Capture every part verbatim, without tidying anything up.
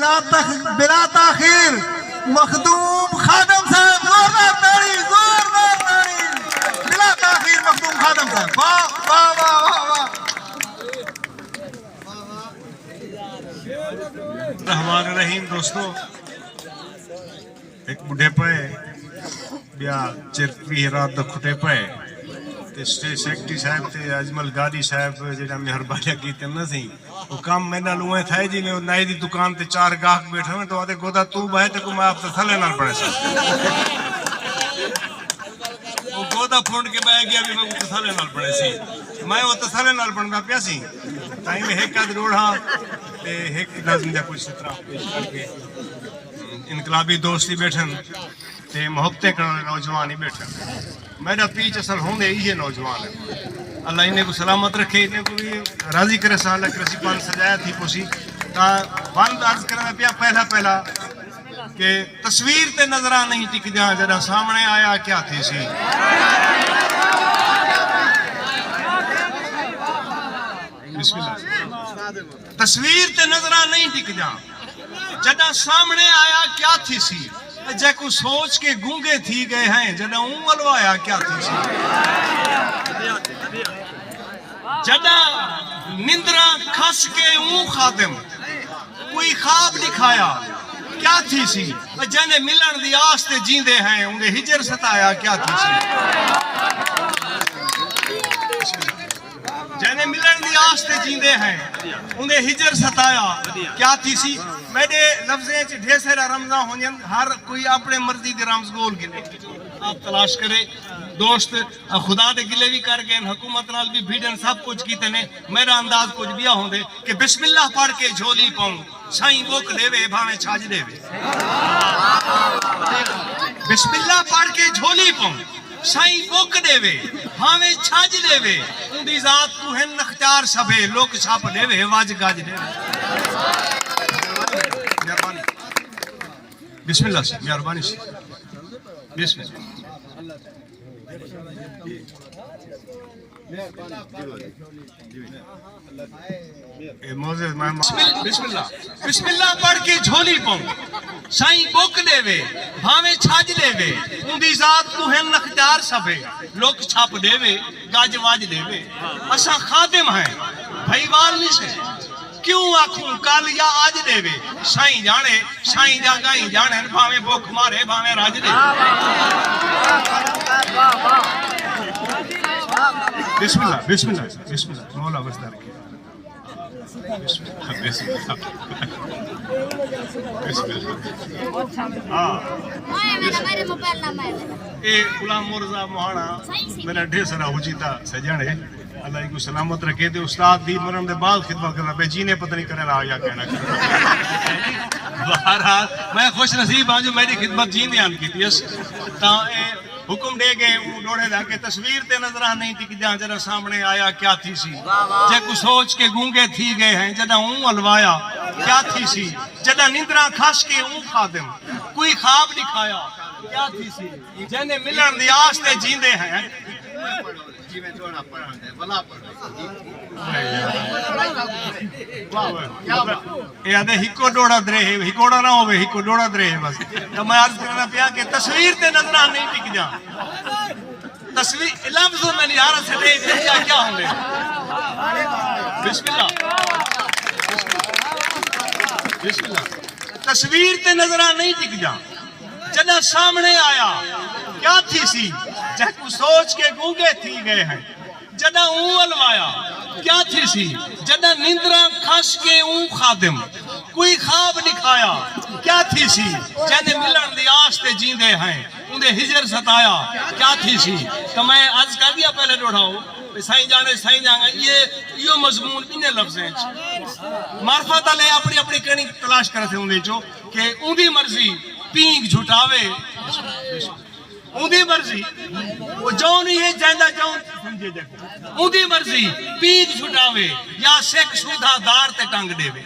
بلا تخ-، بلا تاخیر مخدوم خادم صاحب، زوردار تاڑی، زوردار تاڑی۔ بلا تاخیر مخدوم خادم صاحب، واہ، واہ، واہ، واہ، واہ۔ الرحمن الرحیم۔ دوستو، ہک ٻڈھے پئے، ٻیا چرک ویہہ رات دا کھٹے پئے۔ تے اسٹیج سیکرٹری صاحب تے اجمل گاݙی صاحب جیڑھا مہربانیاں کیتن نا سئیں، او کم میݙے نال اونویں تھئے جیویں او نائی دی دکان تے چار گاہک ٻیٹھے ہوئے تو آہدے، "گودا توں ٻہہ، تیکوں میں آپ تسلے نال بݨیساں۔" او گودا پھنڈ کے ٻہہ ڳیا، وی میکوں تسلے نال بݨیسی۔ میں او تسلے نال بݨدا پیا سی۔ تائیں میں ہک ادھ ݙوہڑا تے ہک نظم دا کجھ سطرہ پیش کر کے، انقلابی دوست وی ٻیٹھن تے محبتیں کرݨ والے نوجوان وی ٻیٹھن۔ میݙا پیچ اصل ہوندے ایہے نوجوان ہے۔ اللہ انہیں کوں سلامت رکھے، انہیں کوں وی راضی کرے۔ سال اگر اسی بند سجایا تھی پوسی، تاں بند عرض کرݨا پیا پہلا پہلا کہ تصویر تے نظراں نہیں ٹکدیاں، جݙاں سامݨے آیا کیا تھیسی۔ بسم اللہ۔ تصویر تے نظراں نہیں ٹکدیاں، جݙاں سامݨے آیا کیا تھیسی۔ جیکوں سوچ کے گونگے تھی ڳئے ہیں، جݙاں اوں الوایا کیا تھیسی۔ جݙاں نندراں کھس کے اوں خادم کوئی خواب ݙکھایا کیا تھیسی۔ جیندے ملݨ دی آس تے جیندے ہیں، اوندے ہجر ستایا کیا تھیسی۔ جیندے ملݨ دی آس تے جیندے ہیں، اوندے ہجر ستایا کیا تھیسی۔ میݙے لفظیں اچ ڈھیر سارا رمزاں ہوندین، ہر کوئی اپݨے مرضی دے رمز ڳول گھنے۔ آپ تلاش کرے۔ دوست خدا دے گلے وی کر ڳئے، حکومت نال وی بھیڑن، سب کجھ کیتے نے۔ میݙا انداز کجھ ٻیا ہوندے کہ بسم اللہ پڑھ کے جھولی پاؤں، سائیں ٻک ݙیوے بھاویں چھڄ ݙیوے۔ بسم اللہ پڑھ کے جھولی پاؤں، سائیں ٻک ݙیوے بھاویں چھڄ ݙیوے۔ اوندی ذات کوں ہن نخچار سبھے، لک چھپ ݙیوے وڄ گڄ ݙیوے۔ مہربانی۔ بسم اللہ سئیں، مہربانی سئیں۔ بسم اللہ۔ اے معزز مہمان۔ بسم اللہ، بسم اللہ پڑھ کے جھولی پاؤں، سائیں ٻک ݙیوے بھاویں چھڄ ݙیوے۔ اوندی ذات کوں ہن نخچار سبھے، لک چھپ ݙیوے گڄ وڄ ݙیوے۔ اساں خادم ہیں، بھائیوال نہیں سے۔ کیوں آکھوں کل یا اڄ ݙیوے، سائیں ڄاݨے، سائیں جا ڳائیں ڄاݨن، بھاویں بکھ مارے، بھاویں رڄ ݙیوے۔ بسم اللہ، بسم اللہ، بسم اللہ، مولا وسدا رکھے۔ بسم اللہ، بسم اللہ۔ بسم اللہ۔ ہاں۔ اے غلام مرزا مہاݨا میݙا ڈھیر سارا اچیتا سڄݨ ہے۔ اللہ ایکوں سلامت رکھے تے استاد دی مرݨ دے بعد خدمت کرݨا پئے، جیندے پتہ نہیں کݙاں آ یا کہݨا۔ بہرحال، میں خوش نصیب ہاں جو میݙی خدمت جیندیاں کیتی اس۔ تاں اے حکم ݙے ڳئے اوں ݙوہڑے دا کہ تصویر تے نظراں نہیں ٹکدیاں، جݙاں سامݨے آیا کیا تھیسی۔ جیکوں سوچ کے گونگے تھی ڳئے ہیں، جݙاں اوں الوایا کیا تھیسی۔ جݙاں نندراں کھس کے اوں خادم کوئی خواب ݙکھایا کیا تھیسی۔ جیندے ملݨ دی آس تے جیندے ہیں۔ جیویں ݙوہڑا پڑھݨ دے، ولا پڑھݨ دے۔ واہ، واہ، کیا بات۔ اے آہدے ہکو ݙوہڑا درے ہے، ہکوڑا نہ ہووے، ہکو ݙوہڑا درے ہے بس۔ تاں میں عرض کرݨا پیا کہ تصویر تے نظراں نہیں ٹکدیاں۔ تصویر، لفظ میں نہیں آ رہا، سٹے کیا، کیا ہوندے۔ بسم اللہ۔ بسم اللہ۔ تصویر تے نظراں نہیں ٹکدیاں۔ جݙاں سامݨے آیا کیا تھیسی، جیکوں سوچ کے گونگے تھی ڳئے ہیں۔ جݙاں اوں الوایا کیا تھیسی، جݙاں نندراں کھس کے اوں خادم کوئی خواب ݙکھایا کیا تھیسی۔ جیندے ملݨ دی آس تے جیندے ہیں، اوندے ہجر ستایا کیا تھیسی۔ تاں میں عرض کر ڳیا پہلے ݙوہڑاؤ، سائیں ڄاݨے، سائیں ڄاݨے، ایہے، ایہو مضمون انہیں لفظیں اچ۔ معرفت والے اپݨی اپݨی کہݨی تلاش کرے تھے اوندے چوں کہ اوندی مرضی پینگ جھٹاوے۔ اوندی مرضی، او جون ہی ہے، جیندا جون سمجھے جے۔ اوندی مرضی پینگ جھٹاوے یا سک سودھا دار تے ٹنگ ݙیوے۔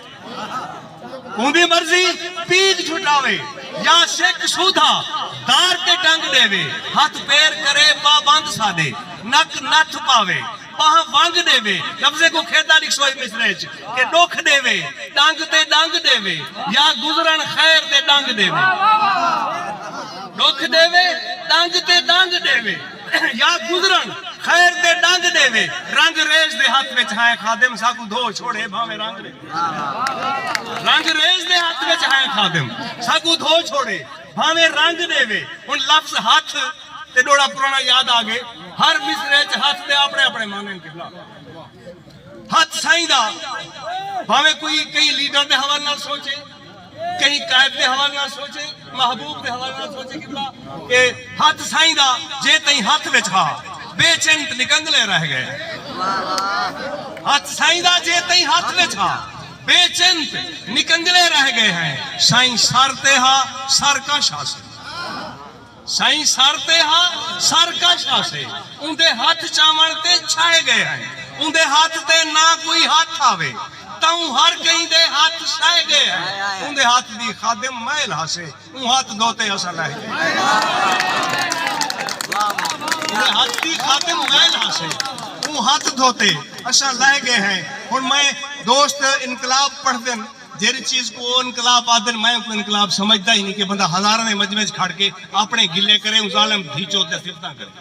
اوندی مرضی پینگ جھٹاوے یا سک سودھا دار تے ٹنگ ݙیوے۔ ہتھ پیر کرے پابند ساݙے، نک نتھ پاوے۔ ٻانہہ ونگ ݙیوے، لفظیں کوں کھیݙا ݙکھسو اے مصرعے اچ، کہ ݙکھ ݙیوے، ݙنگ تے ݙنگ ݙیوے، یا گزرݨ خیر دے ݙنگ ݙیوے۔ ݙکھ ݙیوے، ݙنگ تے ݙنگ ݙیوے، یا گزرݨ خیر دے ݙنگ ݙیوے۔ رنگ ریش دے ہتھ وچ ہائیں خادم، ساکوں دھو چھوڑے بھانویں رنگ ݙیوے۔ رنگ ریش دے ہتھ وچ ہائیں خادم، ساکوں دھو چھوڑے بھانویں رنگ ݙیوے۔ ہݨ لفظ ہتھ تے ݙوہڑا پراݨا یاد آ ڳئے۔ ہر مصرعے اچ ہتھ دے اپݨے اپݨے معنی ہن قبلہ۔ ہتھ سائیں دا، بھانویں کوئی کہیں لیڈر دے حوالے نال سوچے، کہیں قائد دے حوالے نال سوچے، محبوب دے حوالے نال سوچے قبلہ، کہ ہتھ سائیں دا جے تئیں ہتھ وچ ہا، بے چنت نکنگلے رہ ڳئے۔ ہتھ سائیں دا جے تئیں ہتھ وچ ہا، بے چنت نکنگلے رہ ڳئے ہیں۔ سائیں سر تے ہا، سر کش ہاسے۔ سائیں سر تے ہا، سر کش ہاسے۔ اوندے ہتھ چاوݨ تے چھائے ڳئے ہیں۔ اوندے ہتھ تے نہ کوئی ہتھ آوے، تاں ہر کہیں دے ہتھ سہے ڳئے ہیں۔ اوندے ہتھ دی خادم محل ہاسے، اوں ہتھ دھوتے اساں لہہ ڳئے۔ اوندے ہتھ دی خادم محل ہاسے، اوں ہتھ دھوتے اساں لہہ ڳئے ہیں۔ ہݨ میں دوست انقلاب پڑھدن، جیڑھی چیز کوں او انقلاب آہدن، میں اوکوں انقلاب سمجھدا ہی نہیں کہ بندہ ہزاراں دے مجمع اچ کھڑ کے اپݨے گلے کرے، اوں ظالم دھی چوت دیاں صفتاں کرے۔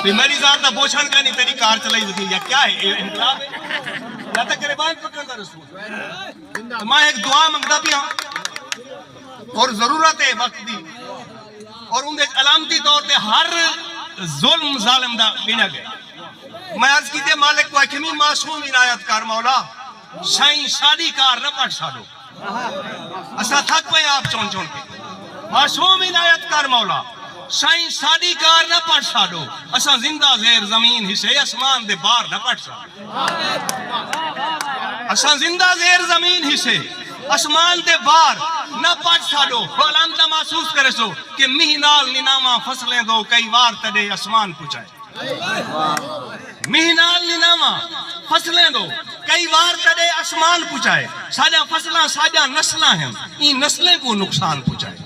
بھئی میݙی ذات دا بوچھݨ کائنی، تیݙی کار چلائی ودی یا کیا ہے؟ اے انقلاب ہے یا تاں گریبان پکڑݨ دا رسول؟ میں ہک دعا منگدا پیاں اور ضرورت ہے وقت دی، اور اوندے علامتی طور تے ہر ظلم ظالم دا ڳݨیا ڳئے۔ میں عرض کیتے، مالک کوں آکھیمی، معصوم عنایت کر مولا، سائیں ساݙی کار نہ پٹ ساݙو۔ اساں تھک پئے آپ چن چن کے۔ معصوم عنایت کر مولا، سائیں ساݙی کار نہ پٹ ساݙو۔ اساں زندہ زیر زمین ہسے، اسمان دے بار نہ پٹ ساݙو۔ اساں زندہ زیر زمین ہسے، اسمان دے بار نہ پٹ ساݙو۔ ہو علامتاں محسوس کریسو کہ مینہ نال نناواں فصلیں دو، کئی وار تیݙے اسمان پچائے۔ مینہ نال نناواں فصلیں دو، کئی وار تیݙے اسمان پچائے۔ ساݙیاں فصلاں ساݙیاں نسلاں ہن، ایں نسلیں کوں نقصان پچائے۔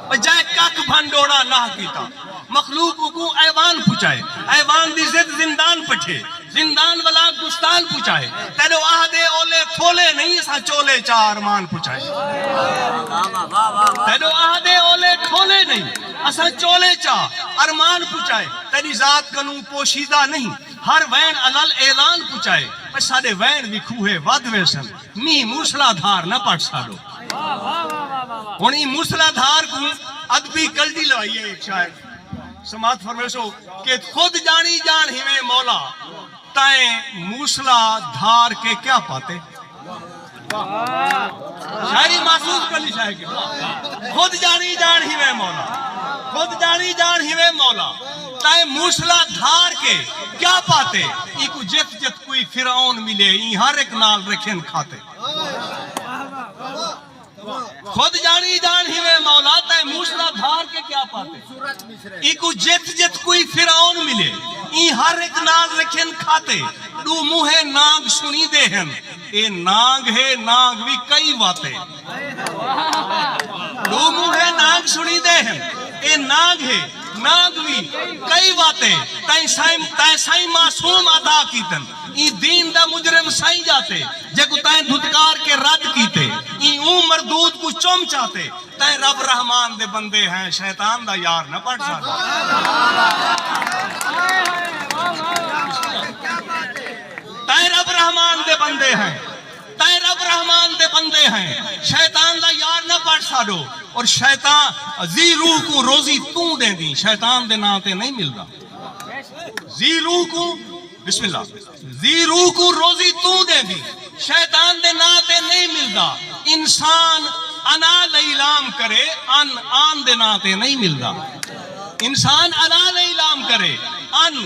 بجائے ککھ بھن ݙوہڑا ناہ کیتا، مخلوق کوں ایوان پچائے۔ ایوان دی ضد زندان پٹھے، زندان ولا گستان پچائے۔ تیݙو آہدے اولے تھولے نہیں، اساں چولے چا ارمان پچائے۔ تیݙو آہدے اولے تھولے نہیں، اساں چولے چا ارمان پچائے۔ تیݙی ذات کنوں پوشیدہ نہیں، ہر وین الل اعلان پچائے۔ پر ساݙے وین وی کھوہے ودھ ویسن، مینہ موسلا دھار نہ پٹ ساݙو۔ ہݨ ایں موسلا دھار کوں ادبی کلڈی لوائی ہے ہک شاعر۔ سماعت فرمیسو کہ خود ڄاݨی ڄاݨ ہیویں مولا، تائیں موسلا دھار کے کیا پاتے۔ شاعری محسوس کرنی چاہیے۔ خود ڄاݨی ڄاݨ ہیویں مولا، خود ڄاݨی ڄاݨ ہیویں مولا، تائیں موسلا دھار کے کیا پاتے۔ ایکوں جت جت کوئی فرعون ملے، ایں ہر ہک نال رکھن کھاتے۔ خود ڄاݨی ڄاݨ ہیویں مولا، تائیں موسلا دھار کے کیا پاتے۔ ایکوں جت جت کوئی فرعون ملے، ایں ہر ہک نال رکھن کھاتے۔ ݙو منہے نانگ سݨیندے ہن، اے نانگ ہے، نانگ وی کئی واتے۔ ݙو منہے نانگ سݨیندے ہن، اے نانگ ہے، نانگ وی کئی واتے۔ تائیں سائیں، تائیں سائیں معصوم ادا کیتن، ایں دین دا مجرم سائیں ڄاتے۔ جیکوں تائیں دھتکار کے رد کیتے، ایں اوں مردود کوں چم چاتے۔ تائیں رب رحمان دے بندے ہیں، شیطان دا یار نہ پٹ ساݙو۔ تائیں رب رحمان دے بندے ہیں، تائیں رب رحمان دے بندے ہیں، شیطان دا یار نہ پٹ ساݙو۔ اور شیطان ذی روح کوں روزی توں ݙیندیں، شیطان دے ناں تے نہیں ملدا۔ ذی روح کوں، بسم اللہ، ذی روح کوں روزی توں ݙیندیں، شیطان دے ناں تے نہیں ملدا۔ انسان انا لئی لام کرے، ان آن دے ناں تے نہیں ملدا۔ انسان انا لئی لام کرے، ان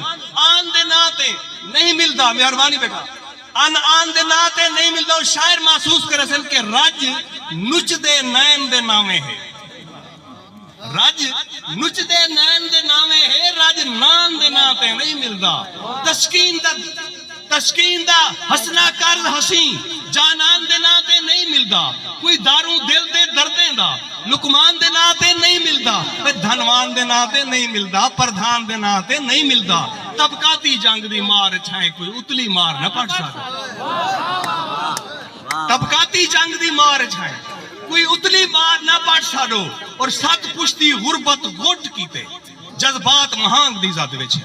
آن دے ناں تے نہیں ملدا۔ مہربانی بیٹا، ان آن دے ناں تے نہیں ملدا۔ او شاعر محسوس کریسن کہ رڄ نچدے نین دے ناویں ہے۔ رڄ نچدے نین دے ناویں ہے، رڄ نان دے ناں تے نہیں ملدا۔ تسکین دا، تسکین دا حسنا قرض حسیں جانان دے ناں تے نہیں ملدا۔ کوئی داروں دل دے دردیں دا لقمان دے ناں تے نہیں ملدا، تے دھنوان دے ناں تے نہیں ملدا، پردھان دے ناں تے نہیں ملدا۔ طبقاتی جنگ دی مار چھائیں کوئی اتلی مار نہ پٹ ساڈو۔ طبقاتی جنگ دی مار چھائیں کوئی اتلی مار نہ پٹ ساڈو۔ اور ست پشتی غربت غٹ کیتے جذبات مہانگ دی زد وچ ہے۔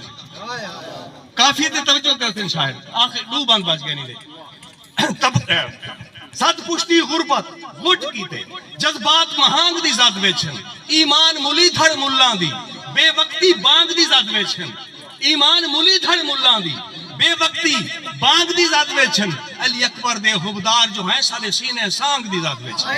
کافی تے توجہ کرتے شاعر، آخر ڈو بند بچ گئے نہیں دے۔ تب ست پشتی غربت غٹ کیتے جذبات مہانگ دی زد وچ ہن۔ ایمان ملی دھڑ ملاں دی بے وقتی بانگ دی زد وچ ہن۔ ایمان ملی دھڑ ملاں دی بے وقتی بانگ دی زد وچ ہن۔ علی اکبر دے حبدار جو ہیں سارے سینے سانگ دی زد وچ ہن۔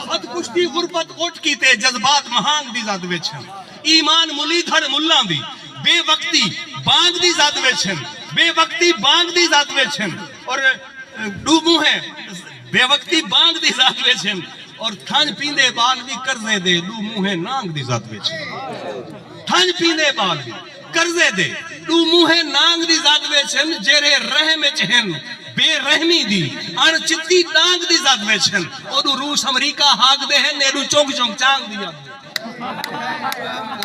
ست پشتی غربت غٹ کیتے جذبات مہانگ دی زد وچ ہن۔ ایمان ملی دھڑ ملاں دی بے وقتی بانگ دی زد وچ ہن۔ بے وقتی بانگ دی زد وچ ہن۔ اور ڈو منہ بے وقتی بانگ دی زد وچ ہن۔ اور تھن پیندے بال دی قرضے دے ڈو منہ نانگ دی زد وچ ہن۔ تھن پیندے بال دی قرضے دے ڈو منہ نانگ دی زد وچ ہن۔ جیرھے رحم وچ ہن بے رحمی دی اݨ چتی ڈانگ دی زد وچ ہن۔ اوڈو روس امریکہ ہاگ دے ہن، ایڈو چنگ چنگ چانگ دی زد وچ۔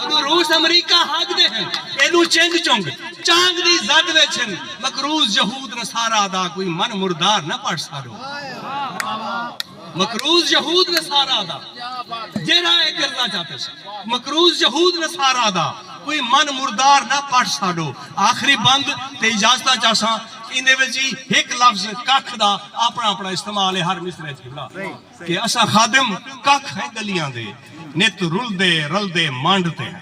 اوڈو روس امریکہ ہاگ دے ہن، ایڈو چنگ چنگ چانگ دی زد وچ ہن۔ مقروض یہود نصارا دا کوئی من مردار نہ پڑھ ساڈو۔ مقروض یہود نصارا دا جیڑھا اے کرنا چاہتے سن۔ مقروض یہود نصارا دا کوئی من مردار نہ پٹ ساڈو۔ آخری بند تے اجازتاں چاساں۔ ایندے وچ ہی ہک لفظ ککھ دا اپنا اپنا استعمال ہے ہر مصرعے وچ۔ کہ اساں خادم ککھ ہیں گلیاں دے، نت رلدے رلدے منڈ تے ہیں۔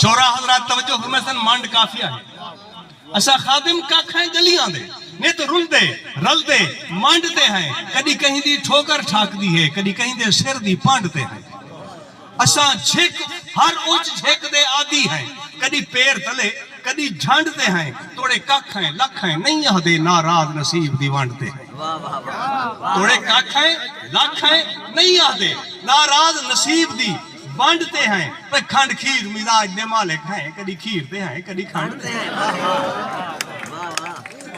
شعراء حضرات توجہ فرمائے سن، منڈ قافیہ ہے۔ اساں خادم ککھ ہیں گلیاں دے، نت رلدے رلدے منڈ تے ہیں۔ کدی کہیں دی ٹھوکر ٹھاکدی ہے، کدی کہیں دے سر دی پنڈ تے ہیں۔ اساں جھک ہر اچ جھک دے عادی ہیں، کدی پیر تلے کدی جھنڈ تے ہیں۔ توڑے ککھ ہیں لکھ ہیں نہیں آہدے، ناراض نصیب دی ونڈ تے ہیں۔ توڑے ککھ ہیں لکھ ہیں نہیں آہدے، ناراض نصیب دی ونڈ تے ہیں۔ تے کھنڈ کھیر مزاج دے مالک ہیں، کدی کھیر تے ہیں کدی کھنڈ تے ہیں۔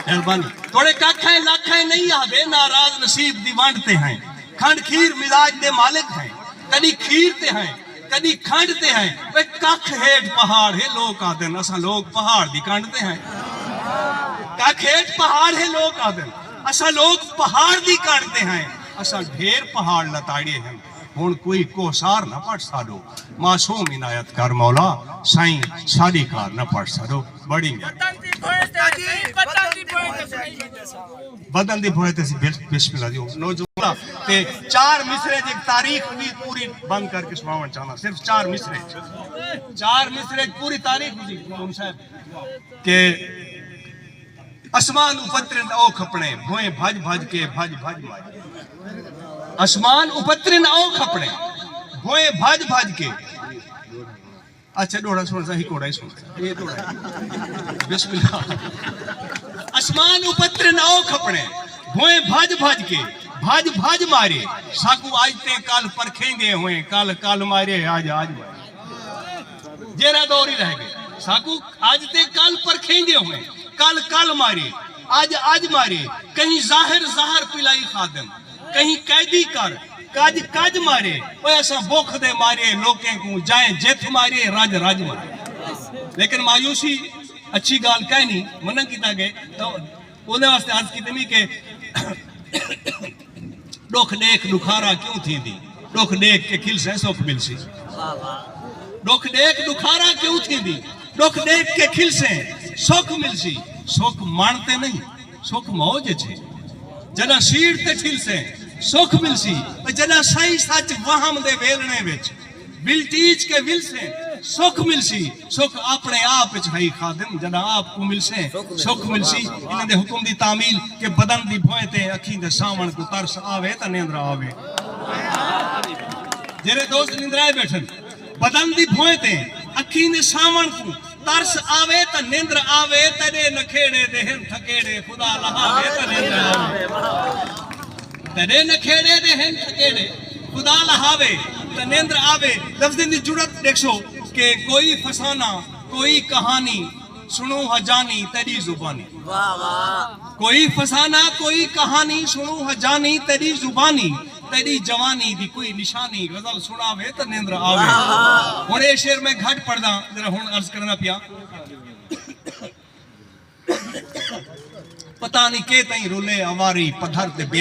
مہربانی۔ توڑے ککھ ہیں لکھ ہیں نہیں آہدے، ناراض نصیب دی ونڈ تے ہیں۔ کھنڈ کھیر مزاج دے مالک ہیں، کدی کھیر تے ہیں کدی کھنڈ تے ہیں۔ وے ککھ ہیٹھ پہاڑ ہے لوک آہدن، اساں لوک پہاڑ دی کنڈ تے ہیں۔ ککھ ہیٹھ پہاڑ ہے لوک آہدن، اساں لوک پہاڑ دی کنڈ تے ہیں۔ اساں ڈھیر پہاڑ لتاڑے ہیں، ہن کوئی کوہسار نہ پٹ ساڈو۔ معصوم عنایت کر مولا، سائیں ساڈی کار نہ پٹ ساڈو۔ بڑی مہربانی۔ وطن دی بھوئیں تے سائیں، وطن دی بھوئیں تے سائیں۔ وطن دی بھوئیں تے سی بس-، بسم اللہ دی۔ نوجوان تے چار مصرعے دی ہک تاریخ وی پوری بند کر کے سناوݨ چاہنا، صرف چار مصرعے۔ چار مصرعے پوری تاریخ دی مون صاحب کہ اسمان اپترن او کھپڑے، بھوئیں بھج بھج کے، بھج بھج مارے۔ اسمان اپترن او کھپڑے، بھوئیں بھج بھج کے۔ اچھا، ݙوہڑا سݨ سا، ہکوڑا ہی سݨ سا۔ اے ݙوہڑا ہے۔ بسم اللہ۔ اسمان اپترن او کھپڑے، بھوئیں بھج بھج کے، بھج بھج مارے۔ ساکوں اڄ تے کل پرکھیندے ہوئے، کل کل مارے، اڄ اڄ مارے۔ جیڑھا دور ہی رہ ڳئے۔ ساکوں اڄ تے کل پرکھیندے ہوئے، کل کل مارے، اڄ اڄ مارے۔ کہیں ظاہر زہر پلائی خادم، کہیں قیدی کر کڄ کڄ مارے۔ اوئے اساں بکھ دے مارے لوکیں کوں جائیں جتھ مارے، رڄ رڄ مارے۔ لیکن مایوسی اچھی ڳالھ کائنی، منع کیتا ڳئے۔ تاں اوندے واسطے عرض کیتی می کہ ݙکھ ݙیکھ ݙکھارا کیوں تھیندی، ݙکھ ݙیکھ کے کھلسیں سکھ ملسی۔ ݙکھ ݙیکھ ݙکھارا کیوں تھیندی، ݙکھ ݙیکھ کے کھلسیں سکھ ملسی۔ سکھ مݨ تے نہیں، سکھ موج اچ ہے۔ جݙاں سیڑھ تے ٹھلسیں، سکھ ملسی۔ تے جݙاں سئیں سچ وہم دے ویلݨے وچ ول ٹیچ کے ولسیں، سکھ ملسی۔ سکھ اپݨے آپ اچ ہئی خادم، جݙاں آپ کوں ملسیں، سکھ ملسی۔ انہاں دے حکم دی تعمیل کہ بدن دی بھوئیں تے اکھیں دے ساوݨ کوں ترس آوے تاں نیندر آوے۔ جیڑھے دوست نندرائے ٻیٹھن، بدن دی بھوئیں تے اکھیں دے ساوݨ کوں ترس آوے تاں نندر آوے، تیݙے نکھیڑے دے ہن تھکیڑے، خدا لہاوے تاں نندر آوے۔ تیݙے نکھیڑے دے ہن تھکیڑے، خدا لہاوے تاں نندر آوے۔ لفظیں دی جرات ݙیکھسو کہ کوئی فسانہ، کوئی کہانی، سݨوں ہا جانی تیݙی زبانی۔ واہ واہ۔ کوئی فسانہ، کوئی کہانی، سݨوں ہجانی تیݙی زبانی، تیݙی جوانی دی کوئی نشانی، غزل سݨاوے تاں نیندر آوے۔ ہݨ اے شعر میں گھٹ پڑھداں، ذرا ہݨ عرض کرݨا پیاں۔ پتہ نی کے تئیں رلے اواری، پدھر تے بے